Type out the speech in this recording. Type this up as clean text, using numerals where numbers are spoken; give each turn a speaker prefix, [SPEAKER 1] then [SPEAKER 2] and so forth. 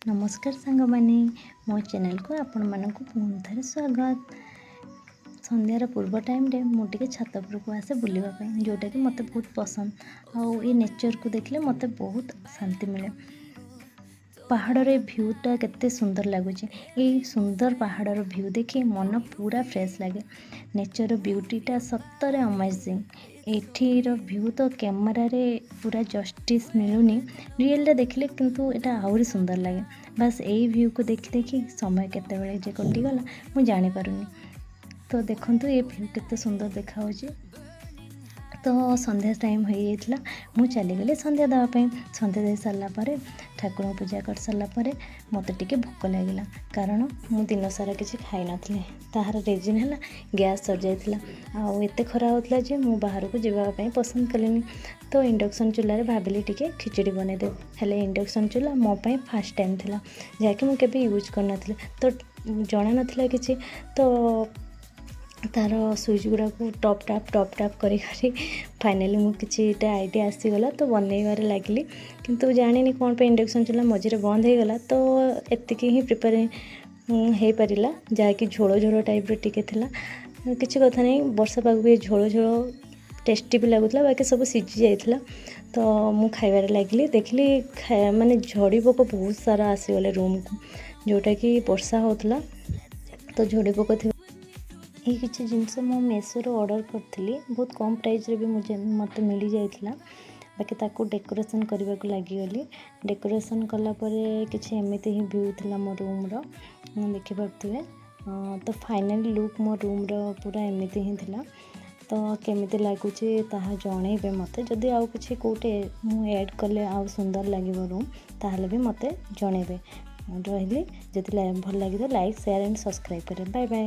[SPEAKER 1] ନମସ୍କାର ସାଙ୍ଗମାନେ, ମୋ ଚ୍ୟାନେଲକୁ ଆପଣମାନଙ୍କୁ ପୁଣି ଥରେ ସ୍ୱାଗତ। ସନ୍ଧ୍ୟାର ପୂର୍ବ ଟାଇମ୍ରେ ମୁଁ ଟିକେ ଛାତ ଉପରକୁ ଆସେ ବୁଲିବା ପାଇଁ, ଯେଉଁଟାକି ମୋତେ ବହୁତ ପସନ୍ଦ। ଆଉ ଏ ନେଚର୍କୁ ଦେଖିଲେ ମୋତେ ବହୁତ ଶାନ୍ତି ମିଳେ। ପାହାଡ଼ର ଏ ଭ୍ୟୁଟା କେତେ ସୁନ୍ଦର ଲାଗୁଛି। ଏଇ ସୁନ୍ଦର ପାହାଡ଼ର ଭ୍ୟୁ ଦେଖି ମନ ପୁରା ଫ୍ରେଶ୍ ଲାଗେ। ନେଚର୍ର ବ୍ୟୁଟିଟା ସତରେ ଅମେଜିଂ। ଏଠିର ଭ୍ୟୁ ତ କ୍ୟାମେରାରେ ପୁରା ଜଷ୍ଟିସ୍ ମିଳୁନି, ରିଏଲ୍ରେ ଦେଖିଲେ କିନ୍ତୁ ଏଇଟା ଆହୁରି ସୁନ୍ଦର ଲାଗେ। ବାସ୍, ଏଇ ଭ୍ୟୁକୁ ଦେଖି ଦେଖି ସମୟ କେତେବେଳେ ଯେ କଟିଗଲା, ମୁଁ ଜାଣିପାରୁନି। ତ ଦେଖନ୍ତୁ, ଏ ଭ୍ୟୁ କେତେ ସୁନ୍ଦର ଦେଖାହେଉଛି। ତ ସନ୍ଧ୍ୟା ଟାଇମ୍ ହୋଇଯାଇଥିଲା, ମୁଁ ଚାଲିଗଲି ସନ୍ଧ୍ୟା ଦେବା ପାଇଁ। ସନ୍ଧ୍ୟା ଦେଇ ସାରିଲା ପରେ, ଠାକୁରଙ୍କୁ ପୂଜା କରିସାରିଲା ପରେ ମୋତେ ଟିକେ ଭୋକ ଲାଗିଲା, କାରଣ ମୁଁ ଦିନସାରା କିଛି ଖାଇନଥିଲି। ତାହାର ରିଜନ୍ ହେଲା ଗ୍ୟାସ୍ ସରିଯାଇଥିଲା ଆଉ ଏତେ ଖରା ହେଉଥିଲା ଯେ ମୁଁ ବାହାରକୁ ଯିବା ପାଇଁ ପସନ୍ଦ କଲିନି। ତ ଇଣ୍ଡକ୍ସନ୍ ଚୁଲାରେ ଭାବିଲି ଟିକେ ଖିଚୁଡ଼ି ବନେଇଦେବି। ହେଲେ ଇଣ୍ଡକ୍ସନ୍ ଚୁଲା ମୋ ପାଇଁ ଫାର୍ଷ୍ଟ ଟାଇମ୍ ଥିଲା, ଯାହାକି ମୁଁ କେବେ ୟୁଜ୍ କରିନଥିଲି, ତ ଜଣା ନଥିଲା କିଛି। ତ ତା'ର ସୁଇଚ୍ ଗୁଡ଼ାକୁ ଟପ୍ ଟାପ୍ ଟପ୍ ଟାପ୍ କରି କରି ଫାଇନାଲି ମୁଁ କିଛିଟା ଆଇଡ଼ିଆ ଆସିଗଲା, ତ ବନେଇବାରେ ଲାଗିଲି। କିନ୍ତୁ ଜାଣିନି କ'ଣ ପାଇଁ ଇଣ୍ଡକ୍ସନ୍ ଚୁଲା ମଝିରେ ବନ୍ଦ ହେଇଗଲା। ତ ଏତିକି ହିଁ ପ୍ରିପେୟାର ହେଇପାରିଲା, ଯାହାକି ଝୋଳ ଝୋଳ ଟାଇପ୍ର ଟିକେ ଥିଲା। କିଛି କଥା ନାହିଁ, ବର୍ଷା ପାଗକୁ ଏ ଝୋଳ ଝୋଳ ଟେଷ୍ଟି ବି ଲାଗୁଥିଲା। ବାକି ସବୁ ସିଝି ଯାଇଥିଲା, ତ ମୁଁ ଖାଇବାରେ ଲାଗିଲି। ଦେଖିଲି ମାନେ ଝଡ଼ି ପୋକ ବହୁତ ସାରା ଆସିଗଲେ ରୁମ୍କୁ, ଯେଉଁଟାକି ବର୍ଷା ହେଉଥିଲା, ତ ଝଡ଼ି ପୋକ ଥିବା। ଏଇ କିଛି ଜିନିଷ ମୁଁ ମେସୋରୁ ଅର୍ଡ଼ର କରିଥିଲି। ବହୁତ କମ୍ ପ୍ରାଇସ୍ରେ ବି ମୁଁ ମୋତେ ମିଳିଯାଇଥିଲା। ବାକି ତାକୁ ଡେକୋରେସନ୍ କରିବାକୁ ଲାଗିଗଲି। ଡେକୋରେସନ୍ କଲା ପରେ କିଛି ଏମିତି ହିଁ ଭ୍ୟୁ ଥିଲା ମୋ ରୁମ୍ର, ଦେଖିପାରୁଥିବେ। ତ ଫାଇନାଲ୍ ଲୁକ୍ ମୋ ରୁମ୍ର ପୁରା ଏମିତି ହିଁ ଥିଲା। ତ କେମିତି ଲାଗୁଛି, ତାହା ଜଣେଇବେ ମୋତେ। ଯଦି ଆଉ କିଛି କେଉଁଠି ମୁଁ ଆଡ଼୍ କଲେ ଆଉ ସୁନ୍ଦର ଲାଗିବ ରୁମ୍, ତାହେଲେ ବି ମୋତେ ଜଣେଇବେ। ରହିଲି। ଯଦି ଭଲ ଲାଗିବ, ଲାଇକ୍, ସେୟାର ଆଣ୍ଡ ସବସ୍କ୍ରାଇବ୍ କରିବେ। Bye bye.